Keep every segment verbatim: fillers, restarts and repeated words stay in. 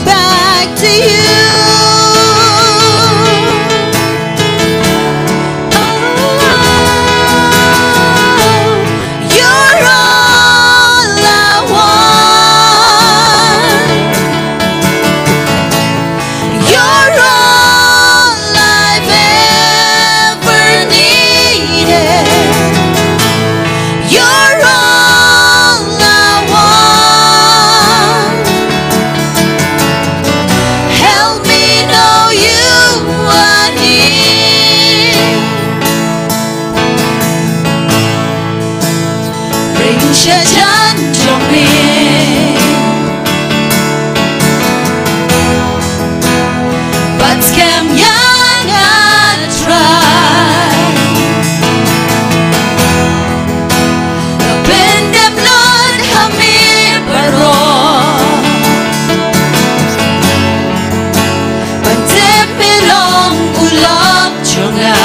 back to you. Oh, you're all I want. You're all I've ever needed. You're all I want. Help me know you are near. Ring sha jan jong me. Bad skhem ïa nga Trai. Nga pyndep lut ha me baroh. Ban tip me long u lok jong nga.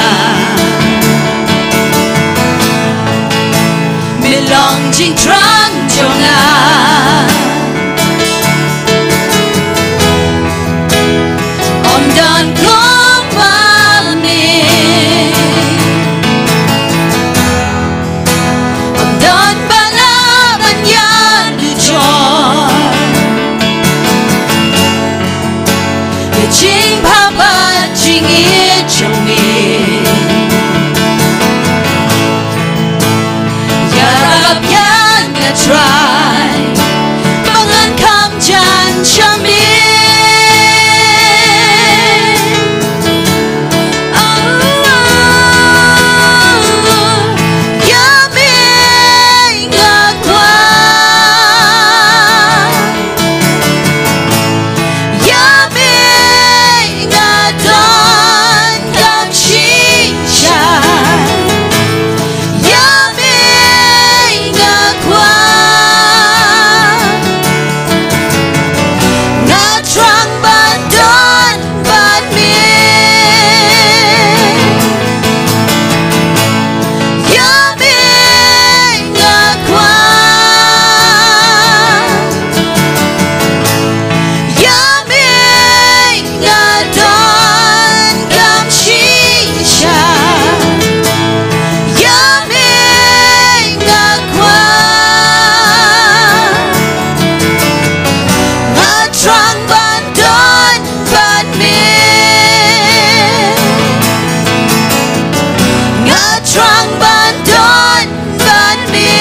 Me long jingthrang jong nga. Ym don kumba me. Ym don ba lah ban ïa jur. Ïa jingbha bad jingïeit jong me. Ïarap ïa nga Trai ba ngan kham jan sha me. Oh, ïa me nga kwah. Ïa me nga donkam shisha. Ïa me nga kwah. Nga thrang ban don bad me. Ïa me nga kwah. Ïa me nga donkam shisha. Ïa me nga kwah. Nga thrang ban don bad me. Nga thrang ban don bad me.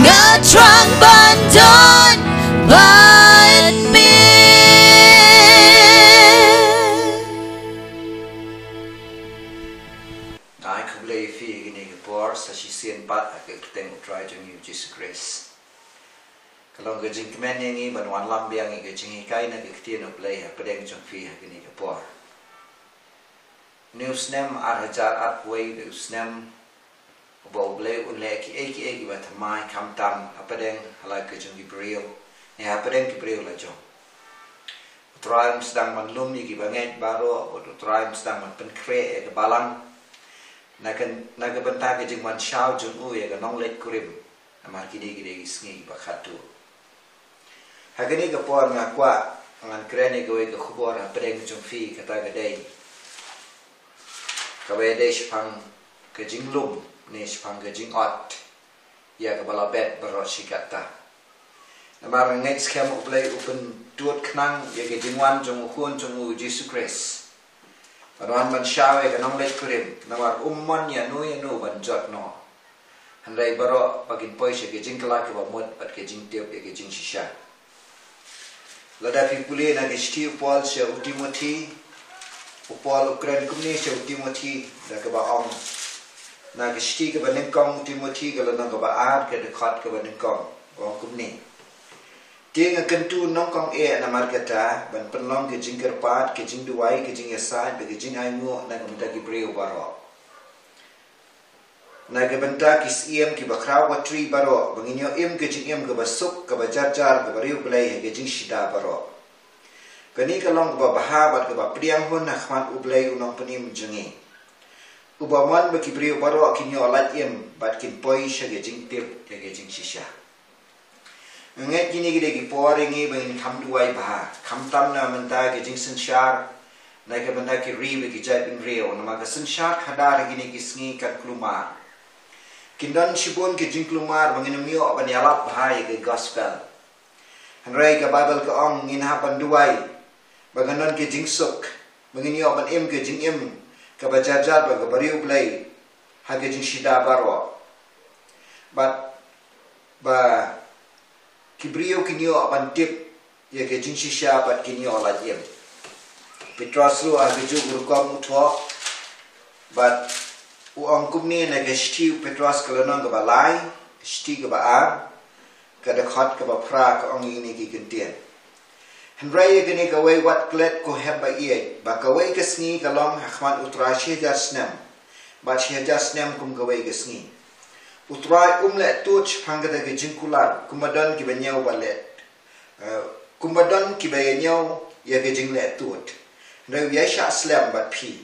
Nga thrang ban don bad me. Nga ai khublei ïa phi ha kane ka por sa shisien pat ha ka kyrteng U Trai jong ngi U Jisu Khrist. Ka long ka jingkmen ïa ngi ban wanlam biang ïa ka jinghikai na ka ktien U Blei hapdeng jong phi ha kane ka por. Une u snem ar hajar arphew wei u dei u snem uba U Blei un leh kiei kiei kiba thymmai khamtam hapdeng ha la ka jong ki briew ne hapdeng ki briew la jong. U Trai um sdang ban lum ïa kiba ngeit baroh bad U Trai um sdang ban pynkhreh ïa ka balang na ka, na ka bynta ka jingwan shaw jong u ïa ka nongleit kurim. Namar kine ki dei ki sngi kiba khatduh. Ha kane ka por nga kwah ngan kren ïa kawei ka khubor hapdeng jong phi, kata ka dei kaba ïadei shaphang ka jinglum ne shaphang ka jingot ïa kaba la bet baroh shi katta. Namar nga ngeit skhem U Blei u pyntud khnang ïa ka jingwan jong U Khun jong u U Jisu Khrist. Ban wan ban shaw ïa ka nongleit kurim, namar um mon ïano ïano ban jot noh. Hynrei baroh ba kin poi sha ka jingkylla kaba mut bad ka jingtip ïa ka jingshisha. Lada phi pule na ka shithi u Paul sha u Timothi, u Paul u kren kumne sha u Timothi da kaba ong. Na ka shithi kaba nyngkong u Timothi ka lynnong kaba ar ka dkhot kaba nyngkong, u ong kumne. Te nga kyntu nyngkong eh namar kata, ban pynlong ka jingkyrpad, ka jingduwai, ka jingïasaid bad ka jingainguh na ka bynta ki briew baroh. Na ka bynta ki syiem kiba khraw batri baroh, ba ngin ïoh im ka jingim kaba suk, kaba jarjar, kaba riewblei ha ka jingshida baroh. Kane ka long kaba bha bad kaba pdiang hun ha khmat U Blei U Nongpynim jong ngi, uba mon ba ki briew baroh kin ïoh lait im bad kin poi sha ka jingtip ïa ka jingshisha. Nga ngeit kine ki dei ki por ïa ngi ba ngin kham duwai bha, khamtam na bynta ki jingsynshar na ka bynta ki ri bad ki jaitbynriew, namar ka synshar khadar ha kine ki sngi kan kulmar. Kin don shibun ki jingkulmar ba ngin ym ïoh ban ïalap bha ïa ka gospel. Hynrei ka Baibl ka ong ngin hap ban duwai ba kan don ki jingsuk, ba ngin ïoh ban im ki jingim kaba jarjar bad kaba riewblei ha ki jingshida baroh, bad ba ki briew kin ïoh ban tip ïa ki jingshisha bad kin ïoh lait im. Petros ruh ha kajuh ka rukom u thoh bad u ong kumne na ka shithi u Petros ka lynnong kaba lai, ka shithi kaba ar, ka dkhot kaba phra, ka ong ïa kine ki kyntien: Hynrei ïa kane kawei, wat klet, ko hep ba ïeit, ba kawei ka sngi ka long ha khmat U Trai shi hajar snem, bad shi hajar snem kum kawei ka sngi. U Trai um leh tud shaphang kata ka jingkular kumba don kiba ñiew ba leh, eh, kumba don kiba ïa ñiew ïa ka jingleh tud. Hynrei u ïaishah slem bad phi,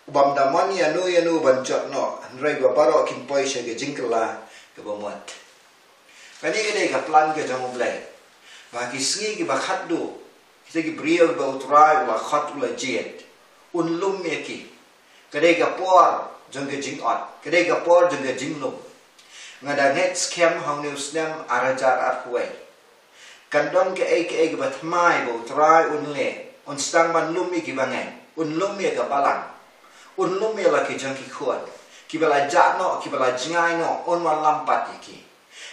u bym da mon ïano ïano ban jot noh, hynrei ba baroh kin poi sha ka jingkylla kaba mut. Kane ka dei ka plan ka jong U Blei, ba ha ki sngi kiba khatduh, kita ki briew ba U Trai u la khot, u la jied, un lum ïa ki. Ka dei ka por jong ka jingot, ka dei ka por jong ka jinglum. Nga da ngeit skhem ha une u snem ar hajar arphew wei, kan don kaei kaei kaba thymmai ba U Trai un leh, un sdang ban lum ïa kiba ngeit, un lum ïa ka balang, un lum ïa la ki jong ki khun kiba la jah noh, kiba la jngai noh, un wallam pat ïa ki.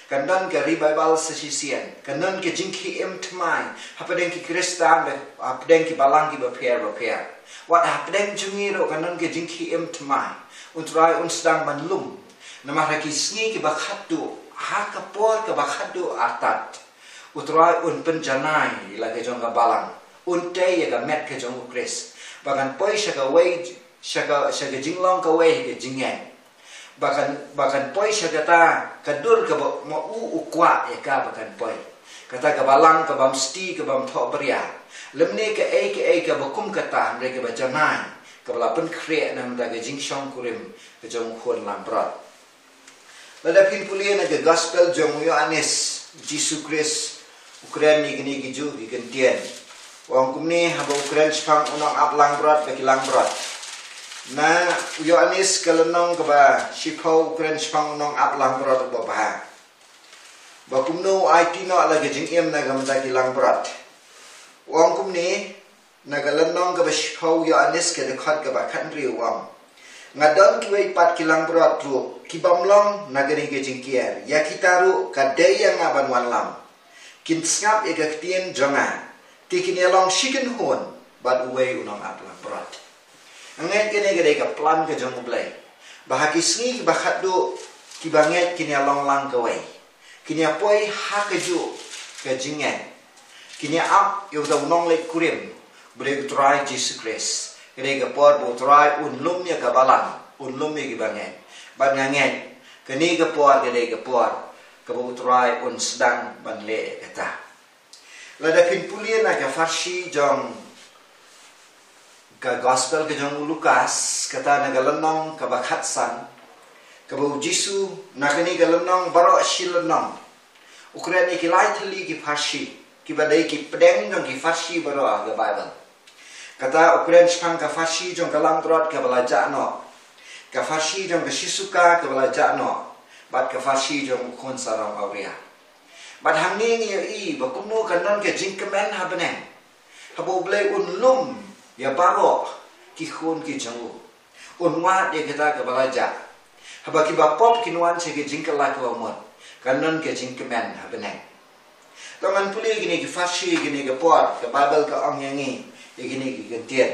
Kan don ka revival sa shisien, kan don ka jingkhie im thymmai hapdeng ki Khristan, hapdeng ki balang kiba pher bapher. Wat hapdeng jong ngi ruh kan don ka jingkhie im thymmai. U Trai un sdang ban lum. Namar ha ki sngi kiba khatduh, ha ka por kaba khatduh artat, U Trai un pynjanai ïa la ka jong ka balang, un tei ïa ka met ka jong U Khrist, ba kan poi sha kawei, sha ka, sha ka jinglong kawei ka jingngeit, ba kan, ba kan poi sha kata ka dur kaba ma u u kwah ïa ka ba kan poi, kata ka balang ka bym sti, ka bym thoh bria, lymne kaei kaei kaba kum kata, hynrei kaba janai, kaba la pynkhreh na ka bynta ka jingshongkurim ka jong U Khun langbrot. Lada phin pule na ka gospel jong u Ïoannis, Jisu Khrist u kren ïa kine kijuh ki kyntien. U ong kumne haba u kren shaphang u nongap langbrot bad ki langbrot. Na u Ïoannis ka lynnong kaba shiphew u kren shaphang u nongap langbrot uba bha, ba kumno u aiti noh la ka jingim na ka bynta ki langbrot. U ong kumne, na ka lynnong kaba shiphew u Ïoannis ka dkhot kaba khathynriew u ong: Nga don kiwei pat ki langbrot ruh ki bym long na kane ka jingkiar, ïa kita ruh ka dei ïa nga ban wanlam. Kin sngap ïa ka ktien jong nga, te kin ïalong shi kynhun bad uwei u nongap langbrot. Nga ngeit kane ka dei ka plan ka jong U Blei, ba ha ki sngi kiba khatduh, kiba ngeit kin ïalong lang kawei, kin ïa poi ha kajuh ka jingngeit, kin ïa ap ïa uta u nongleit kurim, U Blei U Trai Jisu Khrist. Ka dei ka por ba U Trai un lum ïa ka balang, un lum ïa kiba ngeit. Bad nga ngeit kane ka por ka dei ka por kaba U Trai un sdang ban leh ïa kata. Lada phin pule na ka pharshi jong ka gospel ka jong u Lukas, kata na ka lynnong kaba khatsan, kaba u Jisu, na kane ka lynnong baroh shi lynnong u kren ïa ki lai tylli ki pharshi, kiba dei ki pdeng jong ki pharshi baroh ha ka Baibl. Kata u kren shaphang ka pharshi jong ka langbrot kaba la jah noh, ka pharshi jong ka shisuka kaba la jah noh, bad ka pharshi jong u khun sarong awria. Bad hangne ngi ïohi ba kumno kan don ka jingkmen ha bneng, haba U Blei un lum ïa baroh ki khun ki jong u. Un wad ïa kita kiba la jah, haba kiba pop kin wan sha ka jingkylla kaba mut, kan don ka jingkmen ha bneng. To ngan pule kine ki pharshi, kine ki por, ka Baibl ka ong ïa ngi ïa kine ki kyntien.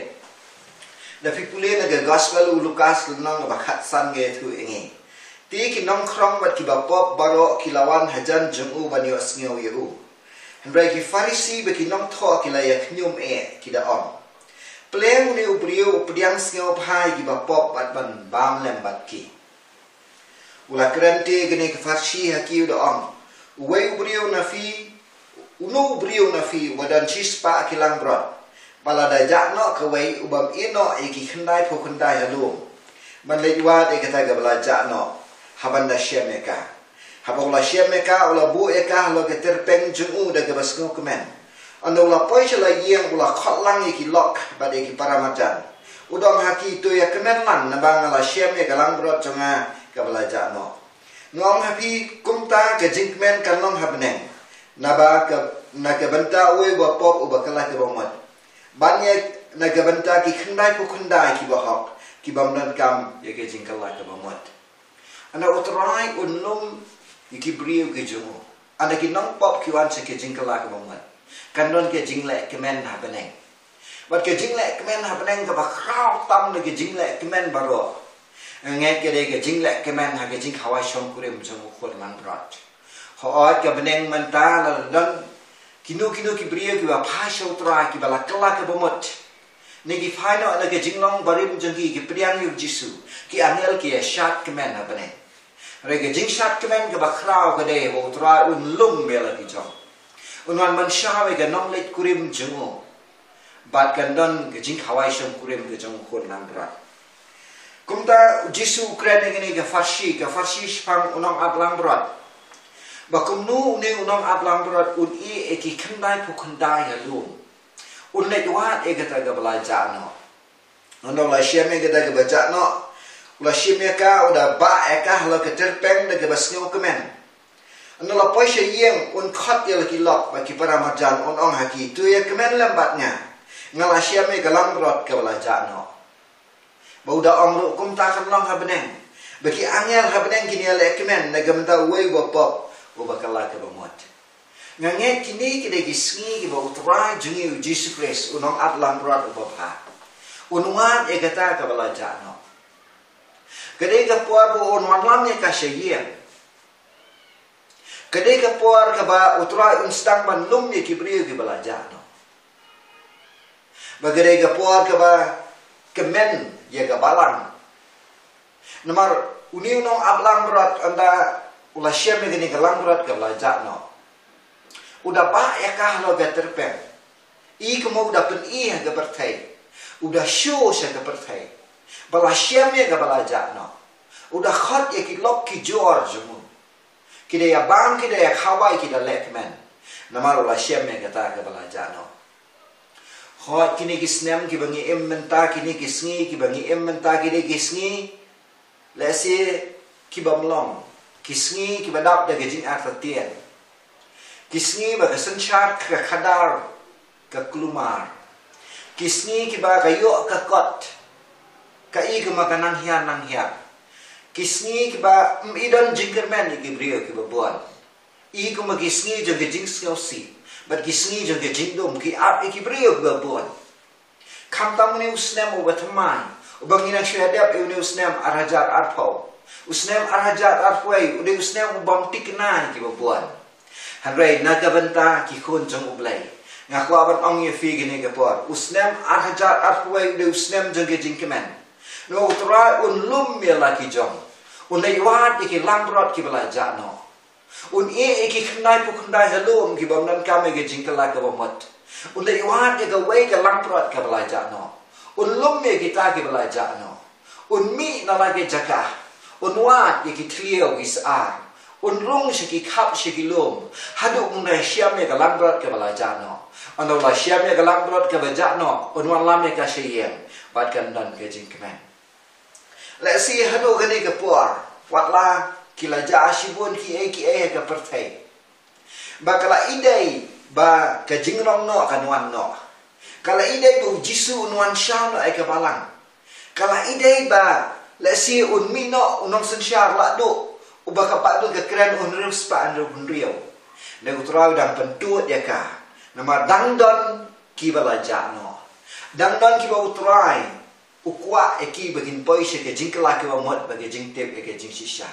Da phi pule na ka gospel u Lukas lynnong kaba khatsan ka ïathuh ïa ngi: Te ki nongkhrong bad kiba pop baroh ki la wan hajan jong u ban ïohsngew ïa u. Hynrei ki Pharisi bad ki nongthoh ki la ïa khñium eh, ki da ong: Pleng une u briew u pdiang sngewbha ïa kiba pop bad ban bam lem bad ki. U la kren te kine ki pharshi ha ki, u da ong: Uwei u briew na phi, uno u briew na phi uba don shispah ki langbrot, ba lada jah noh kawei, u bym ïeh noh ïa ki khyndai phew khyndai ha lum ban leit wad ïa kata kaba la jah noh, ha ban da shem ïa ka? Haba u la shem ïa ka, u la buh ïa ka halor ka tyrpeng jong u da kaba sngewkmen. Hynda u la poi sha la ïing, u la khot lang ïa ki lok bad ïa ki paramarjan. U ong ha ki, to ïa kmen lang, naba nga la shem ïa ka langbrot jong nga kaba la jah noh. Nga ong ha phi, kumta ka jingkmen kan long ha bneng, naba ka, na ka bynta uwei uba pop uba kylla kaba mut, ban ïa na ka bynta ki khyndai phew khyndai kiba hok, ki bym donkam ïa ka jingkylla kaba mut. Hynda u Trai un lum ïa ki briew ki jong u, hynda ki nongpop ki wan sha ka jingkylla kaba mut, kan don ka jingleh kmen ha bneng. Bad ka jingleh kmen ha bneng kaba khraw tam na ka jingleh kmen baroh, nga ngeit ka dei ka jingleh kmen ha ka jingkhawai shongkurim jong u khun langbrot. Hooid, ka bneng mynta la don kino kino ki briew kiba phai sha u Trai, kiba la kylla kaba mut. Ne ki phai noh na ka jinglong barim jong ki, ki pdiang ïa u Jisu, ki angel ki ïa shad kmen ha bneng. Hynrei ka jingshad kmen kaba khraw ka dei ba u Trai un lum ïa la ki jong u, un wan ban shaw ïa ka nongleit kurim jong u. Bad kan don ka jingkhawai shongkurim ka jong u khun langbrot. Kumta u Jisu u kren ïa kane ka pharshi, ka pharshi shaphang u nongap langbrot, ba kumno une u nongap langbrot un ïeh ïa ki khyndai phew khyndai ha lum. Un leit wad ïa kata kaba la jah noh. Hynda u la shem ïa kata kaba jah noh, u la shim ïa ka, u da bah ïa ka halor ka tyrpeng da kaba sngewkmen. Hynda u la poi sha ïing, un khot ïa la ki lok bad ki paramarjan, un ong ha ki, to ïa kmen lem bad nga, nga la shem ïa ka langbrot kaba la jah noh. Ba u da ong ruh, kumta kan long ha bneng, ba ki angel ha bneng kin ïa leh kmen na ka bynta uwei uba pop uba kylla kaba mut. Nga ngeit kine ki dei ki sngi kiba u Trai jong ngi u Jisu Khrist, u nongap langbrot uba bha, un wad ïa kata kaba la jah noh. Ka dei ka por ba un wanlam ïa ka sha ïing. Ka dei ka por kaba u Trai un sdang ban lum ïa ki briew kiba la jah noh. Ba ka dei ka por kaba kmen ïa ka balang. Namar une u nongap langbrot, hynda u la shem ïa kane ka langbrot kaba la jah noh, u da bah ïa ka halor ka tyrpeng. I kumba u da pyni ha ka pyrthei, u da show sha ka pyrthei ba la shem ïa kaba la jah noh. U da khot ïa ki lok ki jor jong u, ki da ïa bam, ki da ïa khawai, ki da leh kmen. Namar u la shem ïa kata kaba la jah noh. Hooid, kine ki snem kiba ngi im mynta, kine ki sngi kiba ngi im mynta, ki dei ki sngi lehse ki bym long, ki sngi kiba dap da ka jingartatien, ki sngi ba ka synshar ka khadar ka kulmar, ki sngi kiba ka ïoh ka kot, ka i kumba ka nang hiar nang hiar, ki sngi kiba ym i don jingkyrmen ïa ki briew kiba bun. I kumba ki sngi jong ka jingsngewsih bad ki sngi jong ka jingdum ki ap ïa ki briew kiba bun. Khamtam une u snem uba thymmai, uba ngi nang shu ïa dep ïa une u snem ar hajar arphew, u snem ar hajar arphew wei u dei u snem u bym thikna ïa kiba bun. Hynrei na ka bynta ki khun jong U Blei, nga kwah ban ong ïa phi kane ka por, u snem ar hajar arphew wei u dei u snem jong ka jingkmen. Namar u Trai un lum ïa la ki jong u, un leit wad ïa ki langbrot kiba la jah noh. Un ïeh ïa ki khyndai phew khyndai ha lum ki bym donkam ïa ka jingkylla kaba mut. Un leit wad ïa kawei ka langbrot kaba la jah noh. Un lum ïa kita kiba la jah noh. Un mih na la ki jaka. Un wad ïa ki thliew ki sar. Un rung sha ki khap sha ki lum, haduh ba un da shem ïa ka langbrot kaba la jah noh. Hynda u la shem ïa ka langbrot kaba jah noh, un wanlam ïa ka sha ïing bad kan don ka jingkmen. Lehse haduh kane ka por, wat la ki la jah shibun kiei kiei ha ka pyrthei, ba ka la ïadei ba ka jingrong noh kan wan noh, ka la ïadei ba u Jisu un wan shaw noh ïa ka balang, ka la ïadei ba lehse un mih noh u nongsynshar lahduh uba ka baduh ka kren u hynriew spah hynriew hynriew. Hynrei u Trai u dang pyntud ïa ka, namar dang don kiba la jah noh. Dang don kiba u Trai u kwah ïa ki ba kin poi sha ka jingkylla kaba mut bad ka jingtip ïa ka jingshisha.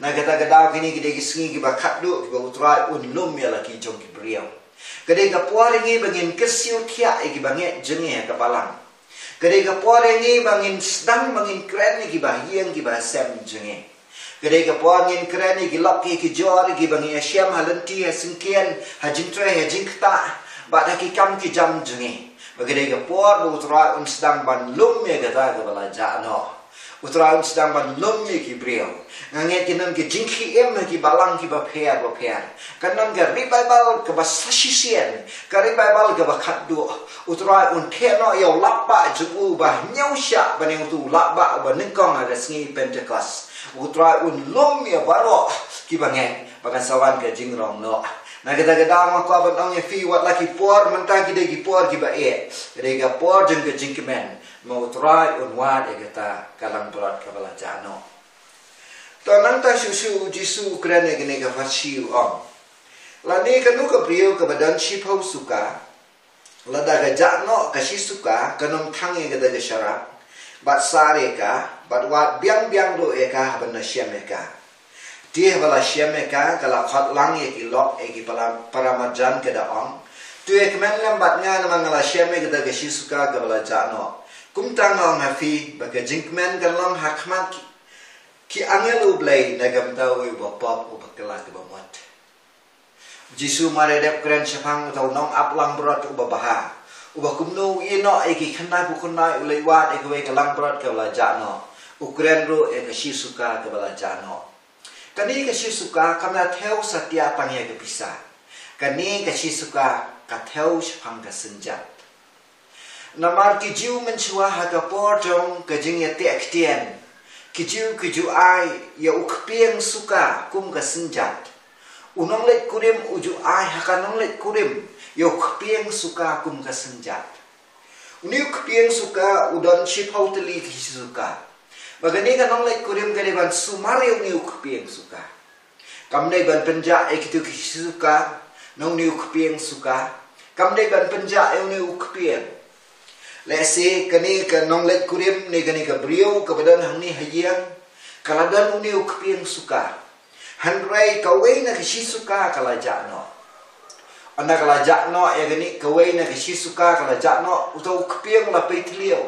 Na kata ka daw kine ki dei ki sngi kiba khatduh kiba u Trai un lum ïa la ki jong ki briew. Ka dei ka por ïa ngi ba ngin kyrsiew thiah ïa kiba ngeit jong ngi ha ka balang. Ka dei ka por ïa ngi ba ngin sdang ba ngin kren ïa kiba ha ïing kiba ha sem jong ngi. Ka dei ka por ngin kren ïa ki lok ïa ki jor ïa kiba ngi ïa shem ha lynti ha syngkien, ha jingtrei ha jingktah bad ha ki kam ki jam jong ngi. Ba ka dei ka por ba u Trai un sdang ban lum ïa kata kaba la jah noh. U Trai un sdang ban lum ïa ki briew. Nga ngeit kin don ka jingkhie im ha ki balang kiba pher bapher. Kan don ka revival kaba sa shisien, ka revival kaba khatduh. U Trai un theh noh ïa u lapbah jong u ba hynñiew shah ban ïa uto u lapbah uba nyngkong ha ka sngi Pentekost. U Trai un lum ïa baroh kiba ngeit ba kan sa wan ka jingrong noh. Na kata ka daw nga kwah ban ong ïa phi, wat la ki por mynta ki dei ki por kiba eh, ki dei ka por jong ka jingkmen. Ma U Trai un wad ïa kata ka langbrot kaba la jah noh. To nangta shuh shuh U Jisu u kren ïa kane ka pharshi, u ong: Lane kano ka briew kaba don shiphew suka, lada ka jah noh ka shi suka, kan ym thang ïa kata ka sharap, bad sar ïa ka, bad wad biang biang ruh ïa ka haba la shem ïa ka? Te haba la shem ïa ka, ka la khot lang ïa ki lok, ïa ki para, para marjan, ka da ong: To ïa kmen lem bad nga, namar nga la shem ïa kata ka shi suka kaba la jah noh. Kumta nga ong ha phi ba ka jingkmen kan long ha khmat ki, ki angel U Blei na ka bynta uwei uba pop, uba kylla kaba mut. Jisu mar ïa dep kren shaphang uta u nongap langbrot uba bha, uba kumno u ïeh noh ïa ki khyndai phew khyndai, u leit wad ïa kawei ka langbrot kaba la jah noh, u kren ruh ïa ka shi suka kaba la jah noh. Kane ka shi suka kam da thew satia tang ïa ka pisa. Kane ka shi suka ka thew shaphang ka synjat. Namar ki Jiw mynshuwa ha ka por jong ka jingïateh ktien, ki Jiw ki ju ai ïa u kpieng suka kum ka synjat. U nongleit kurim u ju ai ha ka nongleit kurim ïa u kpieng suka kum ka synjat. Une u kpieng suka u don shiphew tylli ki suka. Ba kane ka nongleit kurim ka dei ban sumar ïa une u kpieng suka. Kam dei ban pynjah ïa kito ki suka na une u kpieng suka. Kam dei ban pynjah ïa une u kpieng. Lehse kane ka nongleit kurim ne kane ka briew kaba don hangne ha ïing ka la don une u kpieng suka. Hynrei kawei na ka shi suka ka la jah noh. Ynda ka la jah noh ïa kane, kawei na ka shi suka ka la jah noh, uta u kpieng u la pei thliew.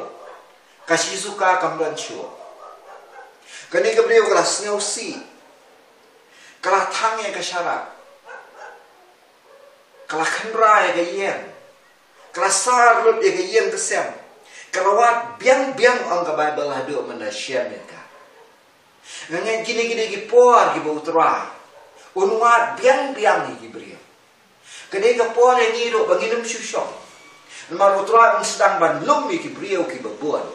Ka shi suka kam don shuh. Kane ka briew ka la sngewsih. Ka la thang ïa ka sharap. Ka la khynra ïa ka ïing. Ka la sar lut ïa ka ïing ka sem. Ka la wad biang biang, ong ka Baibl, haduh ban da shem ïa ka. Nga ngeit kine ki dei ki por kiba U Trai un wad biang biang ïa ki briew. Ka dei ka por ïa ngi ruh ba ngin ym shu shong. Namar U Trai un sdang ban lum ïa ki briew kiba bun.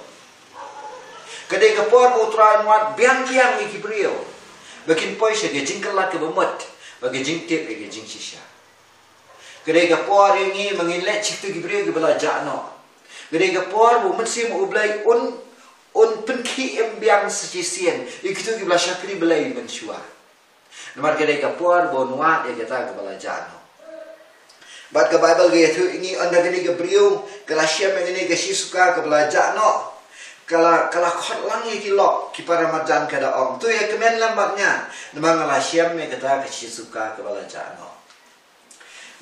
Ka dei ka por ba U Trai un wad biang biang ïa ki briew ba kin poi sha ka jingkylla kaba mut, bad ka jingtip ïa ka jingshisha. Ka dei ka por ïa ngi ba ngin leit sha kito ki briew kiba la jah noh. Ka dei ka por ba U Mynsiem U Blei un, un pynkhie im biang sa shisien ïa kito kiba la shakri Blei mynshuwa. Namar ka dei ka por ba un wad ïa kata kaba la jah noh. Bad ka Baibl ka ïathuh ïa ngi, ynda kane ka briew ka la shem ïa kane ka shi suka kaba la jah noh, ka la, ka la khot lang ïa ki lok, ki para marjan, ka da ong: To ïa kmen lem bad nga, namar nga la shem ïa kata ka shi suka kaba la jah noh.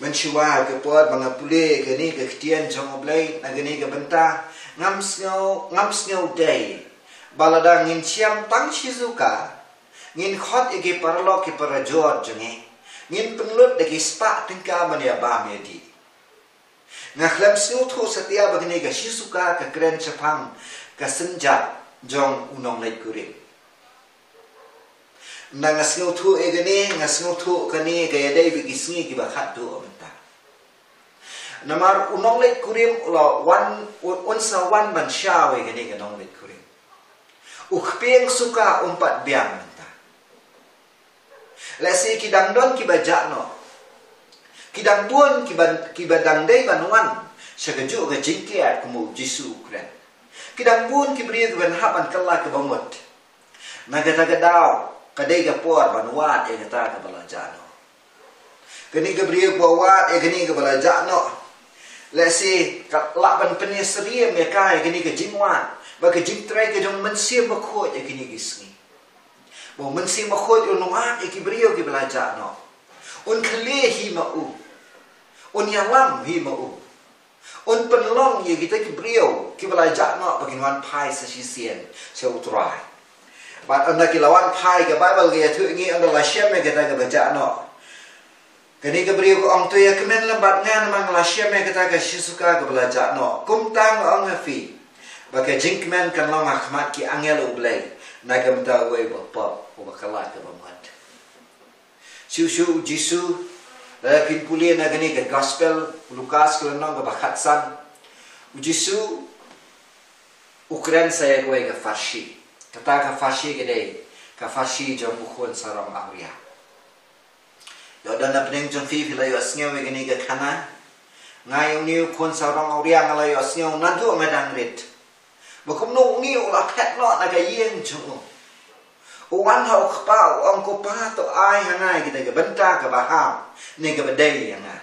Mynshuwa ka por ba nga pule ïa kane ka ktien jong U Blei na kane ka bynta, ngam sngew, ngam sngew dei ba lada ngin shem tang shi suka, ngin khot ïa ki paralok ki parajor jong ngi, ngin pynlut da ki spah tyngka ban ïa bam ïa dih. Nga khlem sngewthuh satia ba kane ka shi suka ka kren shaphang ka synjat jong u nongleit kurim. Ynda nga sngewthuh ïa kane, nga sngewthuh kane ka ïadei bad ki sngi kiba khatduh mynta. Namar u nongleit kurim u la wan, u-, un sa wan ban shaw ïa kane ka nongleit kurim. U kpieng suka um pat biang mynta. Lehse ki dang don kiba jah noh. Ki dang bun kiba, kiba dang dei ban wan sha kajuh ka jingkiad kum U Jisu u kren. Ki dang bun ki briew kiban hap ban kylla kaba mut. Na kata ka daw ka dei ka por ban wad ïa kata kaba la jah noh. Kane ka briew ba wad ïa kane kaba la jah noh, lehse ka lah ban pynïasyriem ïa ka, ïa kane ka jingwad bad ka jingtrei ka jong U Mynsiem Bakhuid ïa kine ki sngi. Ba U Mynsiem Bakhuid un wad ïa ki briew kiba la jah noh. Un khlei hi ma u. Un ïalam hi ma u. Un pynlong ïa kita ki briew kiba la jah noh ba kin wan phai sa shisien sha U Trai. Bad ynda ki la wan phai, ka Baibl ka ïathuh ïa ngi, ynda la shem ïa kata kaba jah noh, kane ka briew ka ong: To ïa kmen lem bad nga, namar nga la shem ïa kata ka shi suka kaba la jah noh. Kumta nga ong ha phi ba ka jingkmen kan long ha khmat ki angel U Blei. Na ka bynta uwei uba pop, uba kylla kaba mut. Shuh shuh u Jisu, lada phin pule na kane ka gospel u Lukas ka lynnong kaba khatsan, u Jisu u kren sa ïa kawei ka pharshi. Kata ka pharshi ka dei ka pharshi jong u khun sarong awria. Ïoh don na pdeng jong phi, phi la ïohsngew ïa kane ka khana. Nga ïa une u khun sarong awria nga la ïohsngew naduh nga dang rit. Ba kumno une u la phet noh na ka ïing jong u. U wan ha u kpa, u ong, "Ko Pa, to ai ha nga ïa kata ka bynta kaba hap ne kaba dei ïa nga."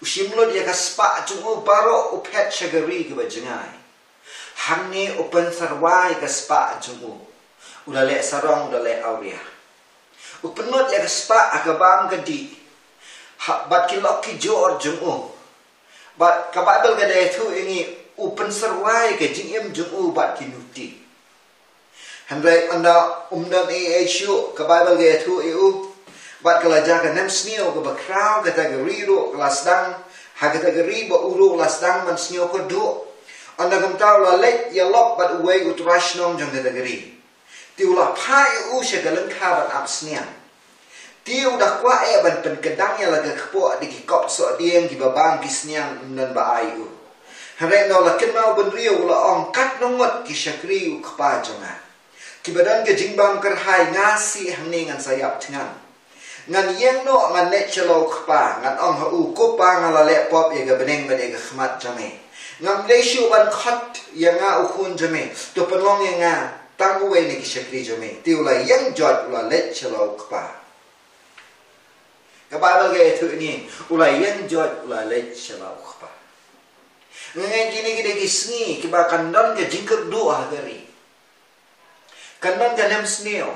U shim lut ïa ka spah jong u baroh, u phet sha ka ri kaba jngai. Hangne u pynsyrwa ïa ka spah jong u. U la leh sarong, u la leh awria. U pynlut ïa ka spah ha ka bam ka dih. Ha, bad ki lok ki jor jong u. Bad ka Baibl ka dei ïathuh ïa ngi, u pynsyrwa ïa ka jingim jong u bad ki nuti. Hynrei ynda um don ei ei shuh, ka Baibl ka ïathuh ïa u, bad ka la jia ka nemsniew kaba khraw, kata ka ri ruh ka la sdang, ha kata ka ri ba u ruh u la sdang ban sniew kyrduh. Ynda kumta u la leit ïalop bad uwei u trai shnong jong kata ka ri. Te u la phah ïa u sha ka lyngkha ban ap sniang. Te u da kwah eh ban pynkdang ïa la ka kpoh da ki kop sohdieng kiba bam ki sniang ym don ba ai u. Hynrei ynda u la kynmaw bynriew u la ong, "Katno ngut ki shakri u kpa jong nga. Kiba don ka jingbam kyrhai, nga sih hangne ngan sa ïap thngan. Ngan ïeng noh ngan leit sha la u kpa, ngan ong ha u, 'Ko Pa, nga la leh pop ïa ka bneng bad ïa ka khmat jong me. Ngam dei shuh ban khot ïa nga u khun jong me. To pynlong ïa nga tang uwei na ki shakri jong me.'" Te u la ïeng joit u la leit sha la u kpa. Ka Baibl ka ïathuh ïa ngi, u la ïeng joit u la leit sha la u kpa. Nga ngeit kine ki dei ki sngi kiba kan don ka jingkyrduh ha ka ri. Kan don ka nemsniew.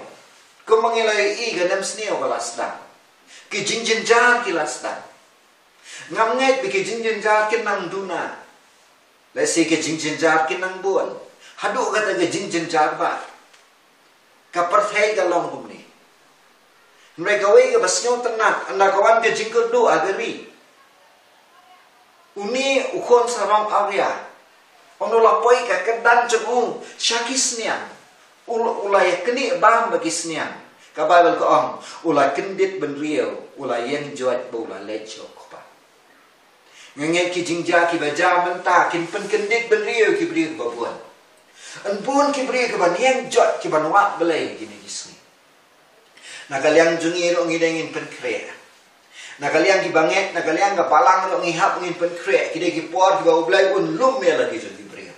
Kumba ngi la ïohi ka nemsniew ka la sdang. Ki jingjynjar ki la sdang. Ngam ngeit ba ki jingjynjar kin nang duna. Lehse ki jingjynjar kin nang bun. Haduh kata ka jingjynjar ba ka pyrthei ka long kumne. Hynrei kawei kaba sngewtynnat, ynda ka wan ka jingkyrduh ha ka ri, une u khun sarong awria, ynda u la poi ka kyrdan jong u sha ki sniang, u la, u la ïa knieh bam bad ki sniang. Ka Baibl ka ong, u la kyndit bynriew, u la ïeng joit bad u la leit sha u kpa. Nga ngeit ki jingjia kiba jia mynta kin pynkyndit bynriew ki briew kiba bun. Yn bun ki briew kiban ïeng joit, kiban wad Blei ha kine ki sngi. Na ka liang jong ngi ruh ngi dei ngin pynkhreh. Na ka liang kiba ngeit, na ka liang ka balang ruh ngi hap ngin pynkhreh. Ki dei ki por kiba U Blei un lum ïa la ki jong ki briew.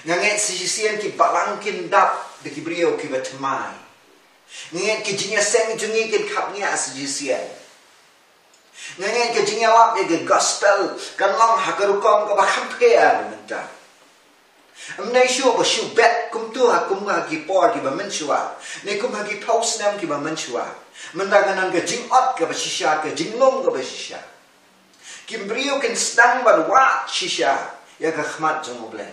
Nga ngeit sa shisien ki balang kin dap da ki briew kiba thymmai. Nga ngeit ki jingïaseng jong ngi kin khapngiah sa shisien. Nga ngeit ka jingïalap ïa ka gospel kan long ha ka rukom kaba kham pher mynta. Ym dei shuh ba shu bet kumta ha kum ha ki por kiba mynshuwa, ne kum ha ki phew snem kiba mynshuwa. Mynta kan don ka jingot kaba shisha, ka jinglum kaba shisha. Ki briew kin sdang ban wad shisha ïa ka khmat jong U Blei.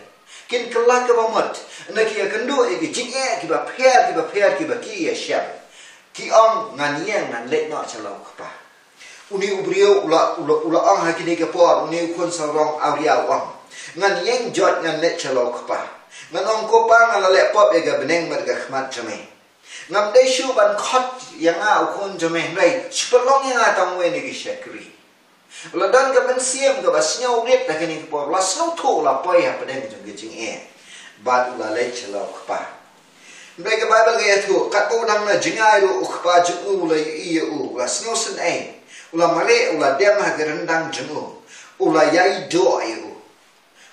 Kin kylla kaba mut, ynda ki ïakynduh ïa ki jingeh kiba pher, kiba pher, kiba ki ïashem. Ki ong, "Ngan ïeng, ngan leit noh sha la u kpa." Une u briew u la, u la, u la ong ha kine ki por, une u khun sarong awria u ong, "Ngan ïeng joit ngan leit sha la u kpa. Ngan ong, 'Ko Pa, nga la leh pop ïa ka bneng bad ka khmat jong me. Ngam dei shuh ban khot ïa nga u khun jong me, hynrei shu pynlong ïa nga tang uwei na ki shakri.'" U la don ka mynsiem kaba sngewrit ha kine ki por, u la sngewthuh, u la poi ha pdeng jong ka jingeh. Bad u la leit sha la u kpa. Hynrei ka Baibl ka ïathuh, katba u dang na jngai ruh u kpa jong u u la ïohi ïa u, u la sngewsynei, u la mareh, u la dem ha ka ryndang jong u, u la ïai doh ïa u.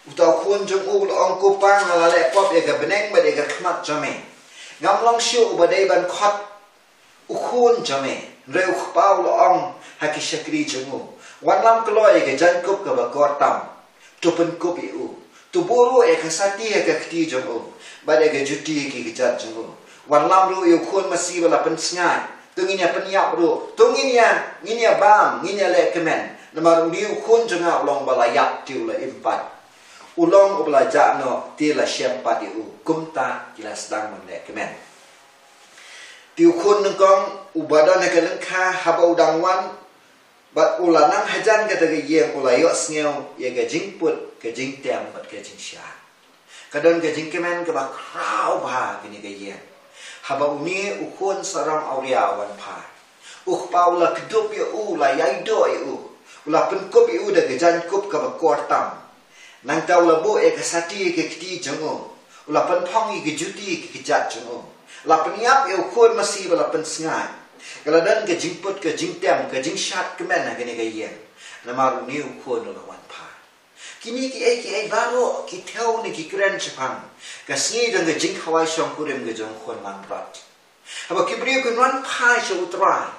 Uta u khun jong u u la ong, "Ko Pa, nga la leh pop ïa ka bneng bad ïa ka khmat jong me. Ngam long shuh uba dei ban khot u khun jong me." Hynrei u kpa u la ong ha ki shakri jong u, "Wanlam kloi ïa ka jaiñkup kaba kor tam. To pynkup ïa u. To buh ruh ïa ka sati ha ka kti jong u, bad ïa ka juti ha ki kjat jong u. Wanlam ruh ïa u khun masi ba la pynsngaid. To ngin ïa pynïap ruh. To ngin ïa, ngin ïa bam, ngin ïa leh kmen. Namar une u khun jong nga u long ba la ïap, te u la im pat. U long uba la jah noh, te la shem pat ïa u." Kumta ki la sdang ban leh kmen. Te u khun nyngkong uba don ha ka lyngkha, haba u dang wan bad u la nang hajan kata ka ïing, u la ïohsngew ïa ka jingput, ka jingtem bad ka jingshah. Ka don ka jingkmen kaba khraw bha ha kane ka ïing. Haba une u khun sarong awria u wan phai, u kpa u la kdup ïa u, u la ïai doh ïa u, u la pynkup ïa u da ka jaiñkup kaba kor tam. Nangta u la buh ïa ka sati ïa ka kti jong u, u la pynphong ïa ka juti ïa ka kjat jong u, u la pynïap ïa u khun masi ba la pynsngaid. Ka la don ka jingput ka jingtem, ka jingshad kmen ha kane ka ïing, namar une u khun u la wan phai. Kine kiei kiei baroh ki thew ne ki kren shaphang ka sngi jong ka jingkhawai shongkurim ka jong u khun langbrot. Haba ki briew kin wan phai sha U Trai,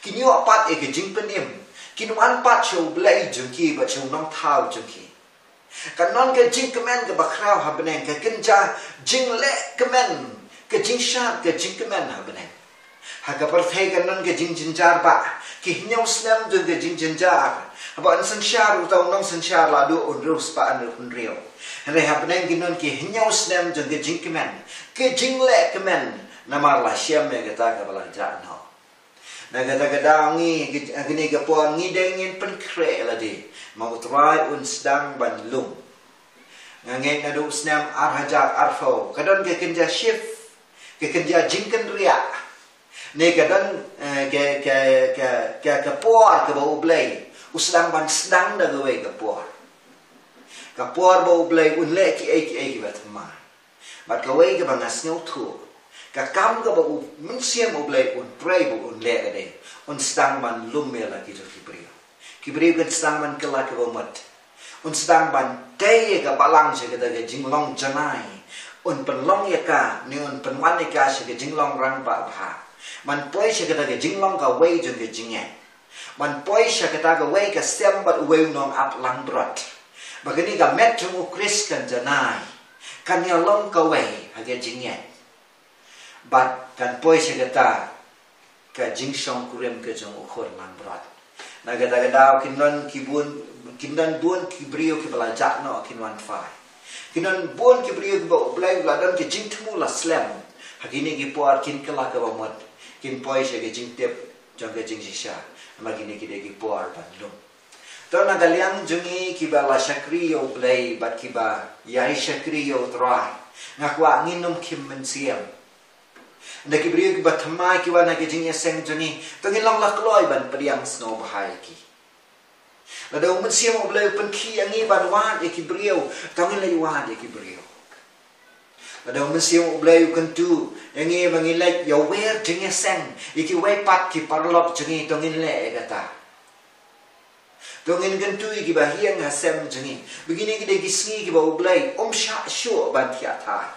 kin ïoh pat ïa ka jingpynim, kin wan pat sha U Blei jong ki bad sha U Nongthaw jong ki. Kan don ka jingkmen kaba khraw ha bneng, ka kynja jingleh kmen, ka jingshad ka jingkmen ha bneng. Ha ka pyrthei kan don ka jingjynjar ba ki hynñiew snem jong ka jingjynjar, haba un synshar uta u nongsynshar la duh hynriew spah hynriew. Hynrei ha bneng kin don ki hynñiew snem jong ka jingkmen, ka jingleh kmen, namar la shem ïa kata kaba la jah noh. Na kata ka daw ngi, ha kane ka por ngi dei ngin pynkhreh lade, ma U Trai un sdang ban lum. Nga ngeit naduh u snem ar hajar arphew ka don ka kynja shift, ka kynja jingkynriah, ne ka don, eh, ka, ka, ka, ka, ka por kaba U Blei u sdang ban sdang da kawei ka por. Ka por ba U Blei un leh kiei kiei kiba thymmai. Bad kawei kaba nga sngewthuh, ka kam kaba U Mynsiem U Blei un trei bad un leh ka dei, un sdang ban lum ïa la ki jong ki briew. Ki briew kin sdang ban kylla kaba mut. Un sdang ban tei ïa ka balang sha kata ka jinglong janai. Un pynlong ïa ka, ne un pynwan ïa ka sha ka jinglong rangbah bha. Ban poi sha kata ka jinglong kawei jong ka jingngeit. Ban poi sha kata kawei ka sem bad uwei u nongap langbrot. Ba kane ka met jong U Khrist kan janai, kan ïalong kawei ha ka jingngeit. Bad kan poi sha kata ka jingshongkurim ka jong u khun langbrot. Na kata ka daw kin don ki bun, kin don bun ki briew kiba la jah noh kin wan phai. Kin don bun ki briew kiba U Blei u la don ka jingthmu la slem. Ha kine ki por kin kylla kaba mut, kin poi sha ka jingtip jong ka jingshisha. Namar kine ki dei ki por ban lum. To na ka liang jong ngi kiba la shakri ïa U Blei bad kiba ïai shakri ïa U Trai, nga kwah ngin ym khim mynsiem. Ynda ki briew kiba thymmai ki wan ha ka jingïaseng jong ngi, to ngin long la kloi ban pdiang sngewbha ïa ki. Lada U Mynsiem U Blei u pynkhih ïa ngi ban wad ïa ki briew, to ngin leit wad ïa ki briew. Lada U Mynsiem U Blei u kyntu ïa ngi ba ngin leit ïawer jingïaseng ïa kiwei pat ki paralok jong ngi, to ngin leh ïa kata. To ngin kyntu ïa kiba ïeng ha sem jong ngi. Ba kine ki dei ki sngi kiba U Blei um shah shuh ban thiah thait.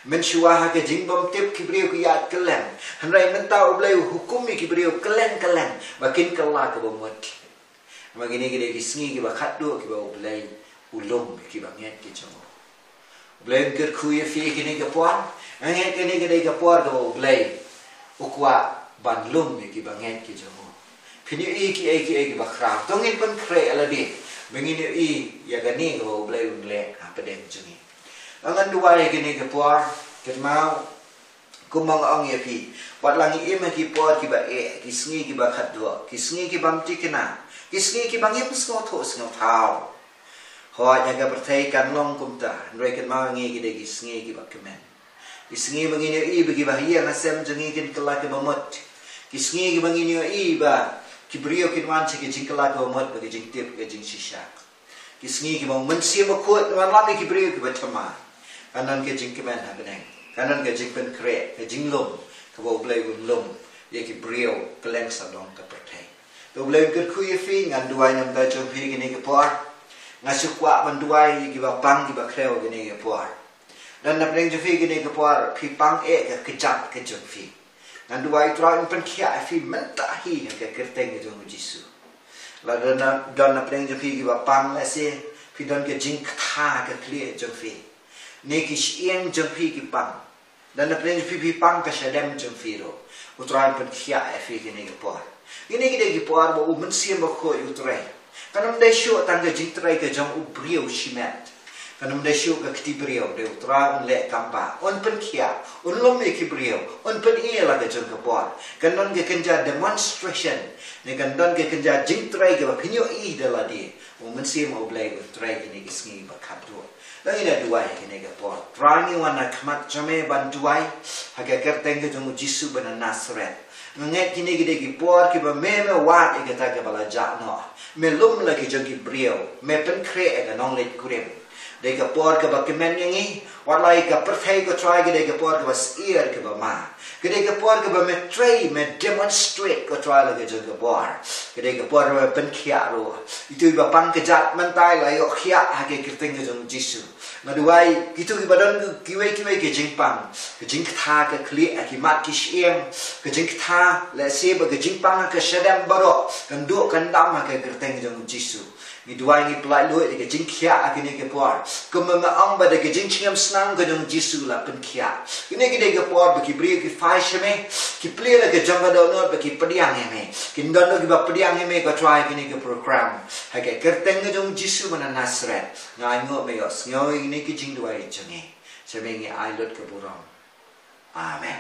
Mynshuwa ha ka jingbymtip ki briew ki ïaid kylleng. Hynrei mynta U Blei u hukum ïa ki briew kylleng kylleng ba kin kylla kaba mut. Namar kine ki dei ki sngi kiba khatduh kiba U Blei u lum ïa kiba ngeit ki jong u. U Blei un kyrkhu ïa phi kine ki por. Nga ngeit kane ka dei ka por kaba U Blei u kwah ban lum ïa kiba ngeit ki jong u. Phin ïohi kiei kiei kiba khraw. To ngin pynkhreh ïa lade ba ngin ïohi ïa kane kaba U Blei un leh hapdeng jong ngi. Ngan duwai ïa kine ki por, kynmaw, kumba nga ong ïa phi, wat la ngi im ha ki por kiba eh, ki sngi kiba khatduh, ki sngi ki bym thikna, ki sngi kiba ngim sngewthuh sngewthaw. Hooid, ha ka pyrthei kan long kumta, hynrei kynmaw, ngi ki dei ki sngi kiba kmen. Ki sngi ba ngin ïohi ba kiba ïeng ha sem jong ngi kin kylla kaba mut. Ki sngi kiba ngin ïohi ba ki briew kin wan sha ka jingkylla kaba mut bad ka jingtip ka jingshisha. Ki sngi kiba U Mynsiem Bakhuid un wan lam ïa ki briew kiba thymmai. Kan don ka jingkmen ha bneng, kan don ka jingpynkhreh, ka jinglum kaba U Blei un lum ïa ki briew kylleng sawdong ka pyrthei. To U Blei un kyrkhu ïa phi. Ngan duwai namar jong phi kine ki por. Nga shu kwah ban duwai ïa kiba pang kiba khrew kine ki por. Don napdeng jong phi kine ki por, phi pang eh ka kjat ka jong phi. Ngan duwai U Trai un pynkhiah ïa phi mynta hi ha ka kyrteng ka jong U Jisu. Lada don, don napdeng jong phi kiba pang, lehse phi don ka jingkta ha ka khlieh jong phi, ne ki shyieng jong phi ki pang. Don napdeng jong phi, phi pang ka shadem jong phi ruh. U Trai un pynkhiah ïa phi kine ki por. Kine ki dei ki por ba U Mynsiem Bakhuid u trei. Kan ym dei shuh tang ka jingtrei ka jong u briew shimet. Kan ym dei shuh ka kti briew, dei U Trai un leh kam ba un pynkhiah, un lum ïa ki briew, un pyni ïa la ka jong ka por. Kan don ka kynja demonstration, ne kan don ka kynja jingtrei kaba kynjoh ïa da lade. U Mynsiem U Blei un trei kine ki sngi ba khatduh. Ngi la duwai ha kine ki por. Trai, ngi wan ha khmat jong me ban duwai ha ka kyrteng ka jong U Jisu ba na Nasareth. Nga ngeit kine ki dei ki por kiba me, me wad ïa kata kaba la jah noh. Me lum la ki jong ki briew, me pynkhreh ïa ka nongleit kurim. Dei ka por kaba kmen ïa ngi, wat la ïa ka pyrthei, ko Trai, ka dei ka por kaba syier kaba ma. Ka dei ka por kaba me trei, me demonstrate, ko Trai, la ka jong ka bor. Ka dei ka por ba me pynkhiah ruh. Itu iba pang kjat mynta la ïoh khiah ha ka kyrteng ka jong U Jisu. Nga duwai kito kiba don kiwei kiwei ki jingpang, ki jingktha, ka khlieh ha ki mat ki shyieng, ki jingktha, lehse ba ki jingpang ha ka shadem baroh, kan duh kan dam ha ka kyrteng jong U Jisu. Ngi duwai, ngi pyllait lut ïa ki jingkhiah ha kine ki por. Kumba nga ong ba da ka jingshngaiñ snam ka jong U Jisu la pynkhiah. Kine ki dei ki por ba ki briew ki phai sha me, ki plie la ka jong ka dohnud ba ki pdiang ïa me. Kin don ruh kiba pdiang ïa me, ko Trai, kine ki program. Ha ka kyrteng ka jong U Jisu ba na Nasareth. Nga ainguh me ïohsngew ïa kine ki jingduwai jong ngi. Sha me ngi ai lut ka burom. Amen.